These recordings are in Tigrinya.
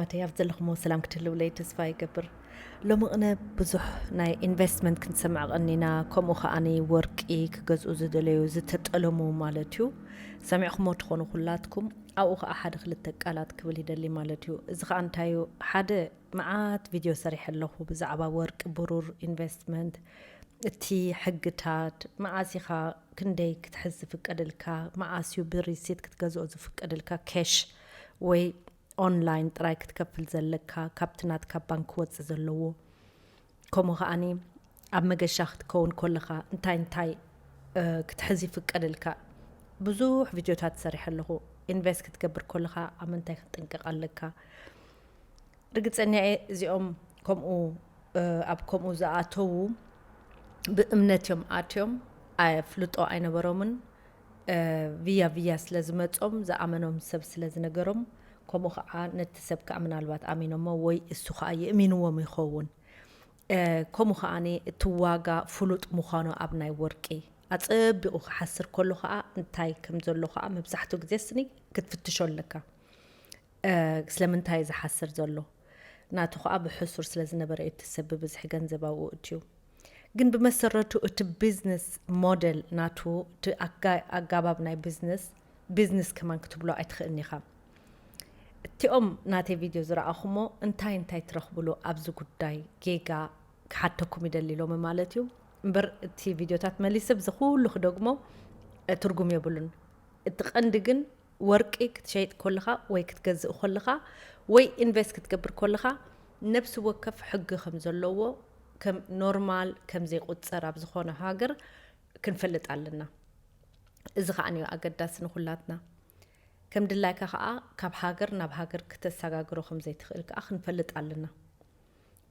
ኣሕዋተይ ኣብ ዘለኹሞ ሰላም ክትህልውለይ ተስፋ ይገብር። ሎሚ ቅነ ብዙሕ ናይ ኢንቨስትመንት ክንሰምዕ ቀኒና፣ ከምኡ ከዓኒ ወርቂ ክገዝኡ ዝደለዩ ዝተጠለሙ ማለት እዩ። ሰሚዕኹሞ ትኾኑ ኩላትኩም። ኣብኡ ከዓ ሓደ ክልተ ቃላት ክብል ይደሊ ማለት እዩ። እዚ ከዓ እንታይ እዩ? ሓደ መዓት ቪድዮ ሰሪሐ ኣለኹ ብዛዕባ ወርቂ፣ ብሩር፣ ኢንቨስትመንት፣ እቲ ሕግታት፣ መዓስ ኢኻ ክንደይ ክትሕዝ ዝፍቀድልካ፣ መዓስ እዩ ብሪሲት ክትገዝኦ ዝፍቀድልካ፣ ኬሽ ወይ ኦንላይን ጥራይ ክትከፍል ዘለካ፣ ካብቲ ናትካ ባንክ ክወፅእ ዘለዎ። ከምኡ ከዓኒ ኣብ መገሻ ክትከውን ከለኻ እንታይ እንታይ ክትሕዝ ይፍቀድልካ። ብዙሕ ቪድዮታት ሰሪሐ ኣለኹ። ኢንቨስት ክትገብር ከለኻ ኣብ ምንታይ ክትጥንቀቕ ኣለካ። ርግፀኛ እየ እዚኦም ከምኡ ኣብ ከምኡ ዝኣተዉ ብእምነት እዮም ኣትዮም። ኣፍልጦ ኣይነበሮምን። ቪያ ቪያ ስለ ዝመጾም ዝኣመኖም ሰብ ስለ ዝነገሮም፣ ከምኡ ከዓ ነቲ ሰብ ከዓ ምናልባት ኣሚኖሞ ወይ እሱ ከዓ የእሚንዎም ይኸውን። ከምኡ ከዓ እቲ ዋጋ ፍሉጥ ምዃኑ ኣብ ናይ ወርቂ ኣጸቢቑ ክሓስር ከሎ ከዓ እንታይ ከም ዘሎ ከዓ መብዛሕትኡ ግዜ ስኒ ክትፍትሾ ኣለካ። ስለምንታይ ዝሓስር ዘሎ ናቱ ከዓ ብሕሱር ስለ ዝነበረ እዩ እቲ ሰብ ብብዝሒ ገንዘብ ኣብኡ እትዩ። ግን ብመሰረቱ እቲ ቢዝነስ ሞደል ናቱ እቲ ኣጋባብ ናይ ቢዝነስ ቢዝነስ ከማን ክትብሎ ኣይትኽእልን ኢኻ። እቲኦም ናተይ ቪድዮ ዝረኣኹሞ እንታይ እንታይ ትረኽብሉ ኣብዚ ጉዳይ ጌጋ ክሓተኩም ይደሊ ኢሎሚ ማለት እዩ። እምበር እቲ ቪድዮታት መሊሰ ብዚ ኩሉ ክደግሞ ትርጉም የብሉን። እቲ ቀንዲ ግን ወርቂ ክትሸይጥ ከለኻ ወይ ክትገዝእ ከለኻ ወይ ኢንቨስት ክትገብር ከለኻ ነብሲ ወከፍ ሕጊ ከም ዘለዎ ከም ኖርማል ከም ዘይቁጸር ኣብ ዝኾነ ሃገር ክንፈልጥ ኣለና። እዚ ከዓ እዩ ኣገዳሲ ንኩላትና። ከም ድላይካ ከዓ ካብ ሃገር ናብ ሃገር ክተሰጋግሮ ከም ዘይትኽእል ከዓ ክንፈልጥ ኣለና።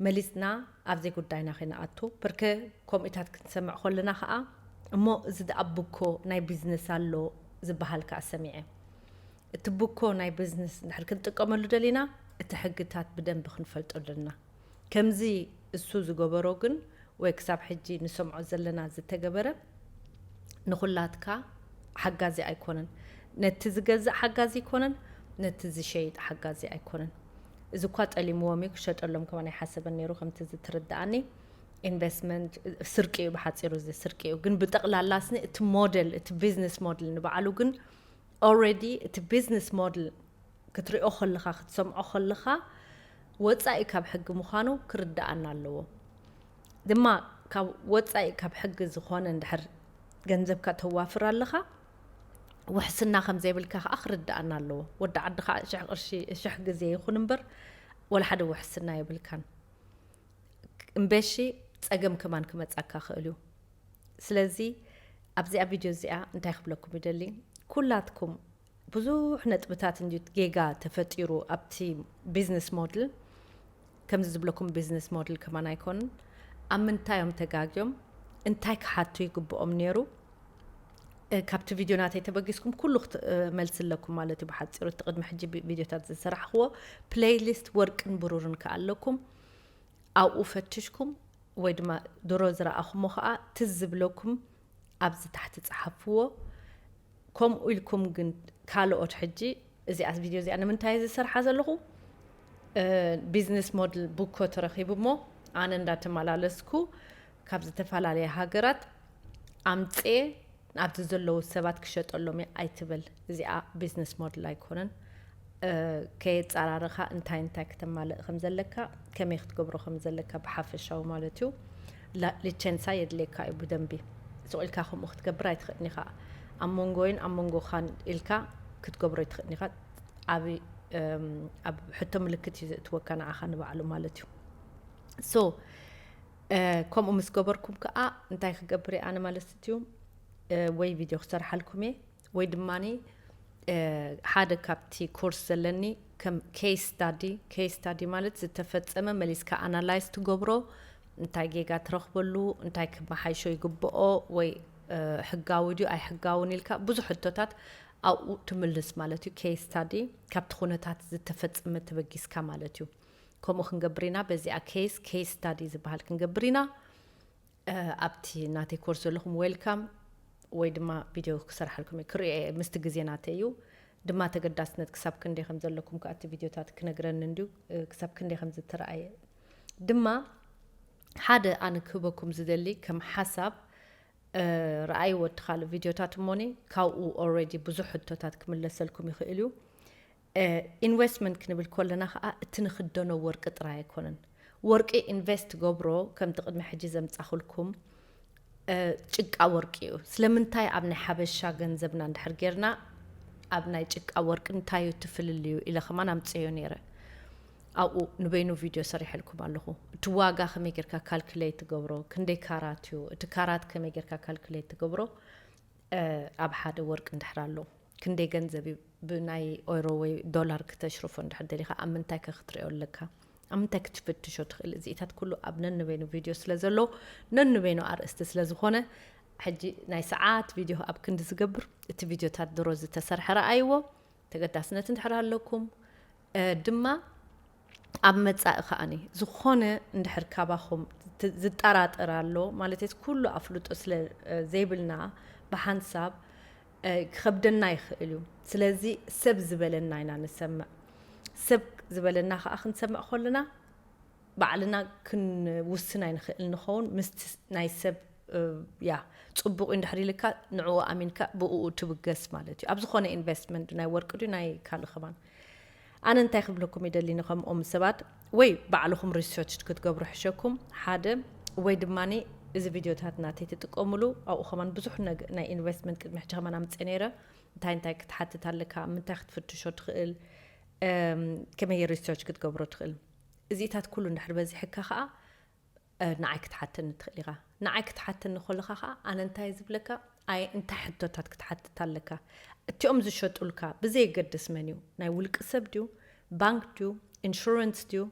መሊስና ኣብዚ ጉዳይና ከይንኣቱ ብርክ ከምኡታት ክንሰምዕ ከለና ከዓ እሞ እዚ ደኣ ብኮ ናይ ቢዝነስ ኣሎ ዝበሃል ከዓ ሰሚዐ። እቲ ብኮ ናይ ቢዝነስ እንድሕር ክንጥቀመሉ ደሊና እቲ ሕግታት ብደንቢ ክንፈልጦ ኣለና። ከምዚ እሱ ዝገበሮ ግን ወይ ክሳብ ሕጂ ንሰምዖ ዘለና ዝተገበረ ንኹላትካ ሓጋዚ ኣይኮነን። ነቲ ዝገዝእ ሓጋዚ ኣይኮነን፣ ነቲ ዝሸይጥ ሓጋዚ ኣይኮነን። እዚ እኳ ጠሊምዎም እዩ ክሸጠሎም ከማን ኣይሓሰበን ነይሩ ከምቲ ዝትርድኣኒ። ኢንቨስትመንት ስርቂ እዩ ብሓፂሩ፣ እዚ ስርቂ እዩ። ግን ብጠቕላላ ስኒ እቲ ሞደል እቲ ቢዝነስ ሞደል ንባዕሉ ግን ኦልሬዲ እቲ ቢዝነስ ሞደል ክትሪኦ ከለኻ ክትሰምዖ ከለኻ ወፃኢ ካብ ሕጊ ምዃኑ ክርድኣና ኣለዎ። ድማ ካብ ወፃኢ ካብ ሕጊ ዝኾነ እንድሕር ገንዘብካ ተዋፍር ኣለኻ ውሕስና ከም ዘይብልካ ከዓ ክርድኣና ኣለዎ። ወዲ ዓድኻ ሽሕ ቅርሺ ሽሕ ግዜ ይኹን እምበር ወላ ሓደ ውሕስና የብልካን። እምበሺ ፀገም ከማን ክመፃካ ክእል እዩ። ስለዚ ኣብዚኣ ቪድዮ እዚኣ እንታይ ክብለኩም ይደሊ፣ ኩላትኩም ብዙሕ ነጥብታት እንዲ ጌጋ ተፈጢሩ ኣብቲ ቢዝነስ ሞድል። ከምዚ ዝብለኩም ቢዝነስ ሞድል ከማን ኣይኮንን። ኣብ ምንታይ እዮም ተጋግዮም? እንታይ ክሓቱ ይግብኦም ነይሩ? ካብቲ ቪድዮ ናተይ ተበጊስኩም ኩሉ ክትመልስለኩም ማለት እዩ። ብሓፂሩ እቲ ቅድሚ ሕጂ ቪድዮታት ዝሰራሕክዎ ፕሌይሊስት ወርቅን ብሩርን ከኣለኩም ኣብኡ ፈትሽኩም ወይ ድማ ድሮ ዝረኣኹሞ ከዓ ትዝ ዝብለኩም ኣብዚ ታሕቲ ፀሓፍዎ። ከምኡ ኢልኩም ግን ካልኦት ሕጂ እዚኣ ቪድዮ እዚኣ ንምንታይ ዝሰርሓ ዘለኹ ቢዝነስ ሞድል ቡኮ ተረኺቡ እሞ ኣነ እንዳተመላለስኩ ካብ ዝተፈላለየ ሃገራት ኣምፅኤ ኣብዚ ዘለዉ ሰባት ክሸጠሎም እየ ኣይትበል። እዚኣ ቢዝነስ ሞድል ኣይኮነን። ከየፃራረኻ እንታይ እንታይ ከተማልእ ከም ዘለካ ከመይ ክትገብሮ ከም ዘለካ ብሓፈሻዊ ማለት እዩ። ሊቸንሳ የድልየካ እዩ ብደንቢ። ስቕ ኢልካ ከምኡ ክትገብር ኣይትኽእልን ኢኻ። ኣብ መንጎይን ኣብ መንጎኻን ኢልካ ክትገብሮ ኣይትኽእልን ኢኻ። ኣብ ሕቶ ምልክት እዩ ዘእትወካ ንዓኻ ንባዕሉ ማለት እዩ። ሶ ከምኡ ምስ ገበርኩም ከዓ እንታይ ክገብር እየ ኣነ ማለት እዩ ወይ ቪድዮ ክሰርሓልኩም እየ ወይ ድማ ሓደ ካብቲ ኮርስ ዘለኒ ከም ኬስ ስታዲ። ኬስ ስታዲ ማለት ዝተፈፀመ መሊስካ ኣናላይዝ ትገብሮ፣ እንታይ ጌጋ ትረኽበሉ፣ እንታይ ክመሓይሾ ይግብኦ ወይ ሕጋዊ ድዩ ኣይሕጋውን ኢልካ ብዙሕ ሕቶታት ኣብኡ ትምልስ ማለት እዩ። ኬስ ስታዲ ካብቲ ኩነታት ዝተፈፀመ ተበጊስካ ማለት እዩ። ከምኡ ክንገብር ኢና። በዚኣ ኬስ ኬስ ስታዲ ዝበሃል ክንገብር ኢና። ኣብቲ ናተይ ኮርስ ዘለኹም ዌልካም ወይ ድማ ቪድዮ ክሰርሓልኩም እየ። ክርእዮ እየ ምስቲ ግዜ ናተይ እዩ። ድማ ተገዳስነት ክሳብ ክንደይ ከም ዘለኩም ከዓ እቲ ቪድዮታት ክነግረኒ እንድዩ። ክሳብ ክንደይ ከም ዝተረኣየ ድማ ሓደ ኣነ ክህበኩም ዝደሊ ከም ሓሳብ፣ ረኣይዎ እቲ ካልእ ቪድዮታት እሞኒ ካብኡ already ብዙሕ ሕቶታት ክምለሰልኩም ይኽእል እዩ። ኢንቨስትመንት ክንብል ከለና ከዓ እቲ ንክደኖ ወርቂ ጥራይ ኣይኮነን። ወርቂ ኢንቨስት ገብሮ ከምቲ ቅድሚ ሕጂ ዘምፃኹልኩም ጭቃ ወርቂ እዩ። ስለምንታይ ኣብ ናይ ሓበሻ ገንዘብና እንድሕር ጌርና ኣብ ናይ ጭቃ ወርቂ እንታይ እዩ እቲ ፍልልዩ ኢለ ከማን ኣምፅዮ ነይረ። ኣብኡ ንበይኑ ቪድዮ ሰሪሐልኩም ኣለኹ። እቲ ዋጋ ከመይ ጌርካ ካልኩሌት ትገብሮ፣ ክንደይ ካራት እዩ፣ እቲ ካራት ከመይ ጌርካ ካልኩሌት ትገብሮ ኣብ ሓደ ወርቂ እንድሕር ኣሎ ክንደይ ገንዘብ እዩ ብናይ ኦይሮ ወይ ዶላር ክተሽርፎ እንድሕር ደሊኻ ኣብ ምንታይ ከ ክትሪኦ ኣለካ? ኣብ ምንታይ ክትፍትሾ ትኽእል? እዚኢታት ኩሉ ኣብ ነንበይኑ ቪድዮ ስለ ዘሎ ነንበይኑ ኣርእስቲ ስለ ዝኾነ ሕጂ ናይ ሰዓት ቪድዮ ኣብ ክንዲ ዝገብር እቲ ቪድዮታት ድሮ ዝተሰርሐ ረኣይዎ። ተገዳስነት እንድሕር ኣለኩም ድማ ኣብ መጻኢ ከኣኒ ዝኾነ እንድሕር ካባኹም ዝጠራጠር ኣሎ ማለት ኩሉ ኣፍልጦ ስለ ዘይብልና ብሓንሳብ ክኸብደና ይኽእል እዩ። ስለዚ ሰብ ዝበለና ኢና ንሰምዕ። ሰብ ዝበለና ከኣ ክንሰምዕ ከለና ባዕልና ክንውስን ኣይንኽእል ንኸውን። ምስቲ ናይ ሰብ ያ ጽቡቕ እዩ እንድሕር ኢልካ ንዕኡ ኣሚንካ ብእኡ ትብገስ ማለት እዩ። ኣብ ዝኾነ ኢንቨስትመንት ናይ ወርቂ ድዩ ናይ ካልእ ከማን ኣነ እንታይ ክብለኩም ይደሊ ንከምኦም ሰባት ወይ ባዕልኹም ሪሰርች ክትገብሩ ሕሸኩም ሓደ ወይ ድማ እዚ ቪድዮታት ናተይ ትጥቀምሉ ኣብኡ ከማን ብዙሕ ናይ ኢንቨስትመንት ቅድሚ ሕጂ ከማን ኣምፀ ነይረ እንታይ እንታይ ክትሓትት ኣለካ ምንታይ ክትፍትሾ ትኽእል ከመይ ሪሰርች ክትገብሮ ትኽእል እዚታት ኩሉ እንድሕር በዚሕካ ከዓ ንዓይ ክትሓተኒ ትኽእል ኢኻ ንዓይ ክትሓተኒ ከለኻ ከዓ ኣነ እንታይ ዝብለካ ኣይ እንታይ ሕቶታት ክትሓትት ኣለካ እቲኦም ዝሸጡልካ ብዘየገድስ መን እዩ ናይ ውልቂ ሰብ ድዩ ባንክ ድዩ ኢንሹረንስ ድዩ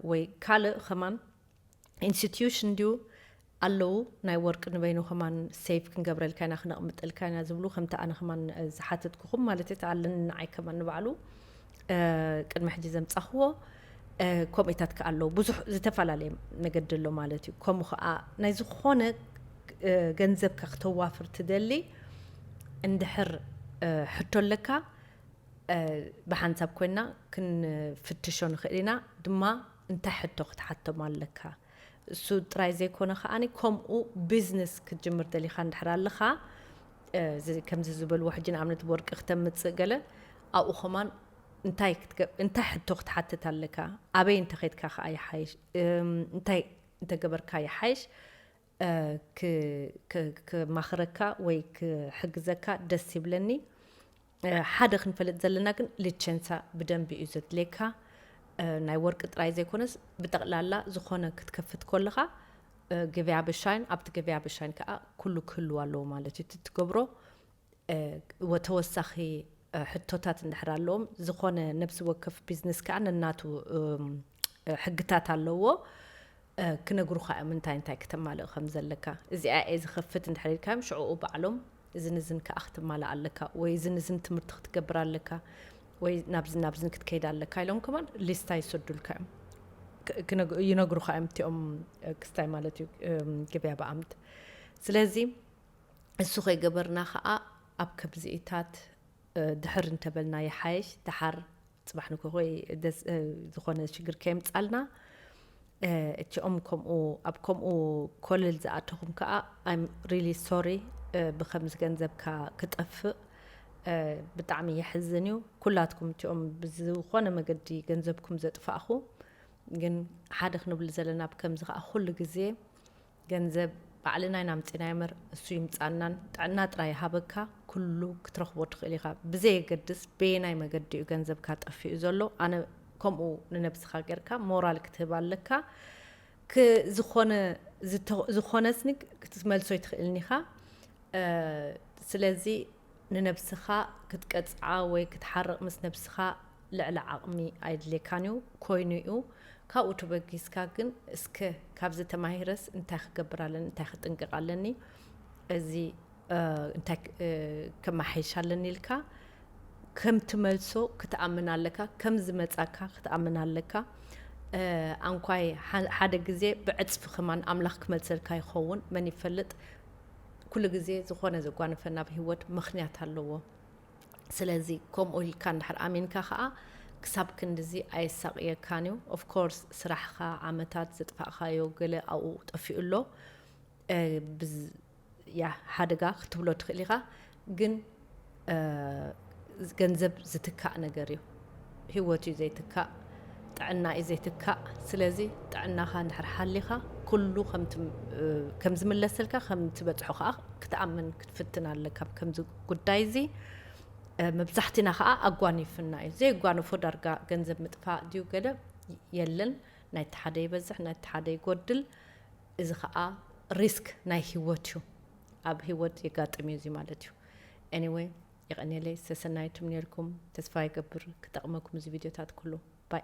ወይ ካልእ ከማን ኢንስቲትዩሽን ድዩ ኣለዉ ናይ ወርቂ ንበይኑ ከማን ሴፍ ክንገብረልካ ኢና ክነቕምጠልካ ኢና ዝብሉ ከምቲ ኣነ ከማን ዝሓተትኩኹም ማለት እቲ ኣለኒ ንዓይ ከማን ንባዕሉ ቅድሚ ሕጂ ዘምፃኽዎ ከምኡታት ከ ኣለዉ ብዙሕ ዝተፈላለየ መገዲ ኣሎ ማለት እዩ ከምኡ ከዓ ናይ ዝኾነ ገንዘብካ ክተዋፍር ትደሊ እንድሕር ሕቶ ኣለካ ብሓንሳብ ኮይና ክንፍትሾ ንኽእል ኢና ድማ እንታይ ሕቶ ክትሓቶም ኣለካ እሱ ጥራይ ዘይኮነ ከዓኒ ከምኡ ቢዝነስ ክትጅምር ደሊኻ እንድሕር ኣለኻ ከምዚ ዝበልዎ ሕጂ ንኣብነት ወርቂ ክተምፅእ ገለ ኣብኡ ከማን እንታይ እንታይ ሕቶ ክትሓትት ኣለካ ኣበይ እንተኸድካ ከዓ ይሓይሽ እንታይ እንተገበርካ ይሓይሽ ክማኽረካ ወይ ክሕግዘካ ደስ ይብለኒ ሓደ ክንፈልጥ ዘለና ግን ልቸንሳ ብደንቢ እዩ ዘድልየካ ናይ ወርቂ ጥራይ ዘይኮነስ ብጠቕላላ ዝኾነ ክትከፍት ከለኻ ገበያ ብሻይን ኣብቲ ገበያ ብሻይን ከዓ ኩሉ ክህልው ኣለዎ ማለት እዩ ትትገብሮ ተወሳኺ ሕቶታት እንድሕር ኣለዎም ዝኾነ ነብሲ ወከፍ ቢዝነስ ከዓ ነናቱ ሕግታት ኣለዎ ክነግሩኻ እዮም እንታይ እንታይ ክተማልእ ከም ዘለካ እዚኣ እየ ዝኸፍት እንድሕር ኢልካዮም ሽዕኡ ባዕሎም እዝን እዝን ከዓ ክትማልእ ኣለካ ወይ እዝን እዝን ትምህርቲ ክትገብር ኣለካ ወይ ናብዚ ናብዝን ክትከይድ ኣለካ ኢሎም ከማን ሊስታ ይሰዱልካ እዮም ይነግሩኻ እዮም እቲኦም ክስታይ ማለት እዩ ገበያ ብኣምት ስለዚ እሱ ከይገበርና ከዓ ኣብ ከምዚኢታት ድሕር እንተበልና ይሓይሽ ድሓር ፅባሕ ንኮኾይ ዝኾነ ሽግር ከየምፃልና እቲኦም ከምኡ ኣብ ከምኡ ኮለል ዝኣተኹም ከዓ I'm really sorry ብከምዚ ገንዘብካ ክጠፍእ ብጣዕሚ የሕዝን እዩ ኩላትኩም እቲኦም ብዝኾነ መገዲ ገንዘብኩም ዘጥፋእኹ ግን ሓደ ክንብል ዘለና ብከምዚ ከዓ ኩሉ ግዜ ገንዘብ ባዕልና ኢና ኣምፂናዮ እምበር እሱ ይምፃናን ጥዕና ጥራይ ይሃበካ ኩሉ ክትረኽቦ ትኽእል ኢኻ ብዘየገድስ በየናይ መገዲ እዩ ገንዘብካ ጠፊኡ ዘሎ ኣነ ከምኡ ንነብስኻ ጌርካ ሞራል ክትህብ ኣለካ ዝኾነ ዝኾነስኒ ክትመልሶ ይትኽእልኒ ኢኻ ስለዚ ንነብስኻ ክትቀፅዓ ወይ ክትሓርቕ ምስ ነብስኻ ልዕሊ ዓቕሚ ኣይድልየካን እዩ ኮይኑ እዩ ካብኡ ተበጊስካ ግን እስከ ካብዚ ተማሂረስ እንታይ ክገብር ኣለኒ እንታይ ክጥንቅቕ ኣለኒ እዚ እንታይ ከመሓይሽ ኣለኒ ኢልካ ከም ትመልሶ ክትኣምን ኣለካ ከም ዝመፃካ ክትኣምን ኣለካ ኣንኳይ ሓደ ግዜ ብዕፅፊ ከማን ኣምላኽ ክመልሰልካ ይኸውን መን ይፈልጥ ኩሉ ግዜ ዝኾነ ዘጓነፈና ኣብ ህይወት ምኽንያት ኣለዎ ስለዚ ከምኡ ኢልካ እንድሕር ኣሚንካ ከዓ ክሳብ ክንድዚ ኣየሳቕየካን እዩ። Of course ስራሕኻ ዓመታት ዘጥፋእካዮ ገለ ኣብኡ ጠፊኡ ኣሎ። ያ ሓደጋ ክትብሎ ትኽእል ኢኻ፣ ግን ገንዘብ ዝትካእ ነገር እዩ። ህይወት እዩ ዘይትካእ፣ ጥዕና እዩ ዘይትካእ። ስለዚ ጥዕናኻ እንድሕር ሓሊኻ ኩሉ ከም ዝምለሰልካ ከም ትበፅሖ ከዓ ክትኣምን ክትፍትን ኣለካ። ከምዚ ጉዳይ እዚ መብዛሕትና ከዓ ኣጓኒፍና እዩ። ዘየጓንፎ ዳርጋ ገንዘብ ምጥፋእ ድዩ ገለ የለን። ናይቲ ሓደ ይበዝሕ፣ ናይቲ ሓደ ይጎድል። እዚ ከዓ ሪስክ ናይ ህይወት እዩ። ኣብ ህይወት የጋጥም እዩ እዚ ማለት እዩ። Anyway የቐኔለይ ሰሰናይ ትምኔልኩም። ተስፋ ይገብር ክጠቕመኩም እዚ ቪድዮታት ኩሉ። ባይ